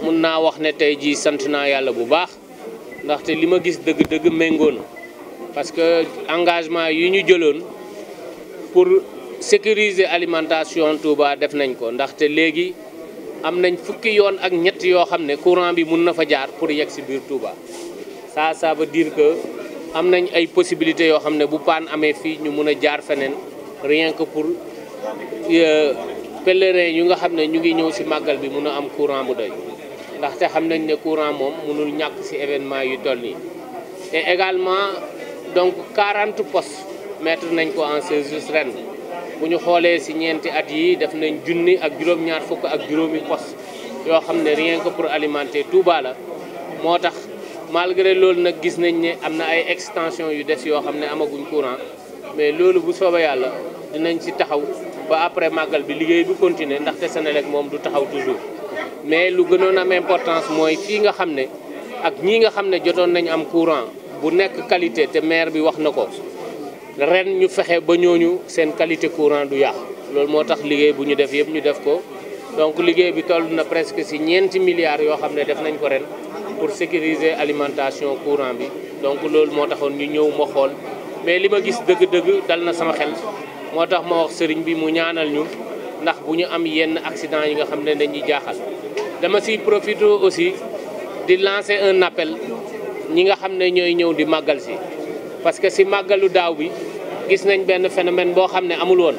mun naa wax ne tey jii sant naa yàlla bu baax ndaxte li ma gis dëgg-dëgg méngoo na parce que engagement yi ñu jëloon pour sécuriser alimentation Touba def nañ ko ndaxte léegi am nañ fukki yoon ak ñett yoo xam ne courant bi mun na fa jaar pour yegg si biir Touba ça veut dire que am nañ ay possibilités yoo xam ne bu paan amee fii ñu mun a jaar feneen rien que pour pèlerins yu nga xam ne ñu ngi ñëw si màggal bi mun a am courant bu doy ndaxte xam nañ ne courant moom mënul ñàkk si événement yu toll nii et également donc 40 postes mettre nañ ko en service ren bu ñu xoolee si ñeenti at yi def nañ junni ak juróom-ñaar fukk ak juróomi postes yoo xam ne rien que pour alimenter Touba la moo tax malgré loolu nag gis nañ ne am na ay extension yu des yoo xam ne amaguñ courant mais loolu bu soobee yàlla dinañ si taxaw ba après màggal bi liggéey bi continuer ndaxte Senelec moom du taxaw toujours mais lu gënoon am importance mooy fii nga xam ne ak ñii nga xam ne jotoon nañ am courant bu nekk qualité te maire bi wax na ko ren ñu fexe ba ñooñu seen qualité courant du yàq loolu moo tax liggéey bu ñu def yëpp ñu def ko donc liggéey bi toll na presque si 4 milliards yoo xam ne def nañ ko ren pour sécuriser alimentation courant bi donc loolu moo taxoon ñu ñëw ma xool mais li ma gis dëgg-dëgg dal na sama xel moo tax ma wax sëriñ bi mu ñaanal ñu ndax bu ñu am yenn accident yi nga xam ne dañuy jaaxal dama siy profité aussi di lancer un appel ñi nga xam ne ñooy ñëw di màggal si parce que si màggalu daaw bi gis nañ benn phénomène boo xam ne amul woon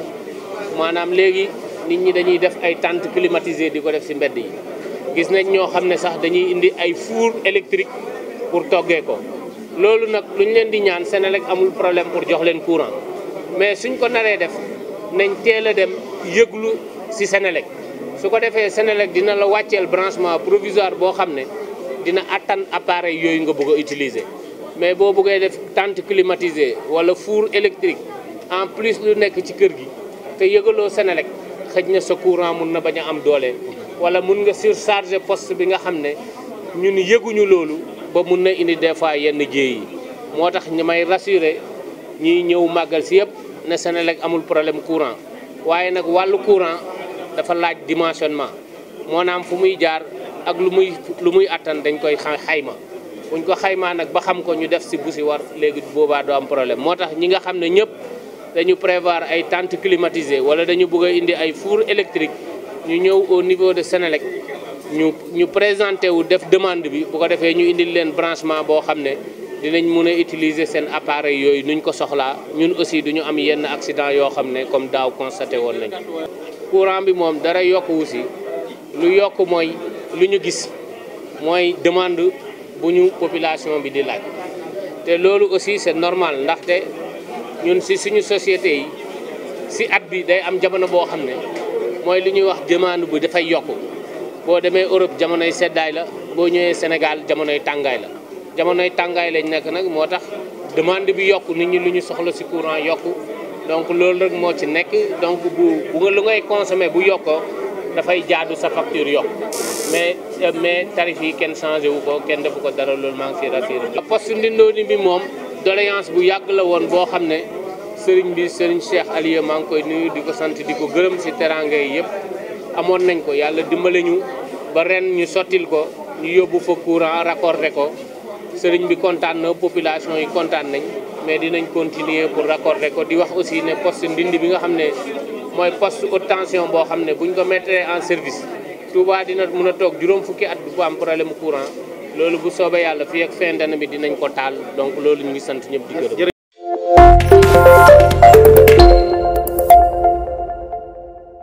maanaam léegi nit ñi dañuy def ay tentes climatisées di ko def si mbedd yi gis nañ ñoo xam ne sax dañuy indi ay four électrique pour toggee ko loolu nag lu ñu leen di ñaan Senelec amul problème pour jox leen courant mais suñ ko naree def nañ teel a dem yëglu si Senelec su ko defee Senelec dina la wàcceel branchement provisoire boo xam ne dina attan appareil yooyu nga bëgg a utiliser mais boo bëggee def tente climatisée wala four électrique en plus lu nekk ci kër gi te yëgaloo Senelec xëj na sa courant mun na bañ a am doole wala mun nga surcharger poste bi nga xam ne ñun yëguñu loolu ba mun na indi des fois yenn jéey yi moo tax ñu may rassurer ñiy ñëw màggal si yëpp ne Senelec amul problème courant waaye nag wàllu courant dafa laaj dimensionnement moonaam fu muy jaar ak lu muy attan dañ koy xayma buñ ko xaymaa nag ba xam ko ñu def si bu si war léegi boobaa doo am problème moo tax ñi nga xam ne ñëpp dañu prévoir ay tentes climatisées wala dañu bëgg a indi ay four électrique ñu ñëw au niveau de Senelec ñu présenté wu def demande bi bu ko defee ñu indil leen branchement boo xam ne dinañ mun a utiliser seen appareil yooyu nuñ ko soxlaa ñun aussi duñu am yenn accident yoo xam ne comme daaw constaté woon nañ courant bi moom dara yokkuwu si lu yokk mooy lu ñu gis mooy demande bu ñu population bi di laaj te loolu aussi c'est normal ndaxte ñun si suñu société yi si at bi day am jamono boo xam ne mooy li ñuy wax demande bi dafay yokk boo demee Europe jamonoy seddaay la boo ñëwee Sénégal jamonoy tàngaay la jamonoy tàngaay lañ nekk nag moo tax demande bi yokk nit ñi lu ñu soxla si courant yokk donc loolu rek moo ci nekk donc bu nga lu ngay consommer bu yokkoo dafay jaadu sa facture yokk mais tarif yi kenn changé wu ko kenn defu ko dara loolu maa ngi siy rassuré. poste Ndindooni bi moom doléance bu yàgg la woon boo xam ne sëriñ Cheikh Aliou maa ngi koy nuyu di ko sant di ko gërëm si teraanga yi yëpp amoon nañ ko yàlla dimbale ñu ba ren ñu sottil ko ñu yóbbu fa courant raccordé ko sëriñ bi kontaan na population yi kontaan nañ mais dinañ continuer pour raccorder ko di wax aussi ne poste Ndindi bi nga xam ne mooy poste haute tension boo xam ne buñ ko mettre en service Touba dina mën a toog juróom fukki at du am problème courant loolu bu soobee yàlla fii ak fin d'année bi dinañ ko taal donc loolu ñu ngi sant ñëpp di gërëm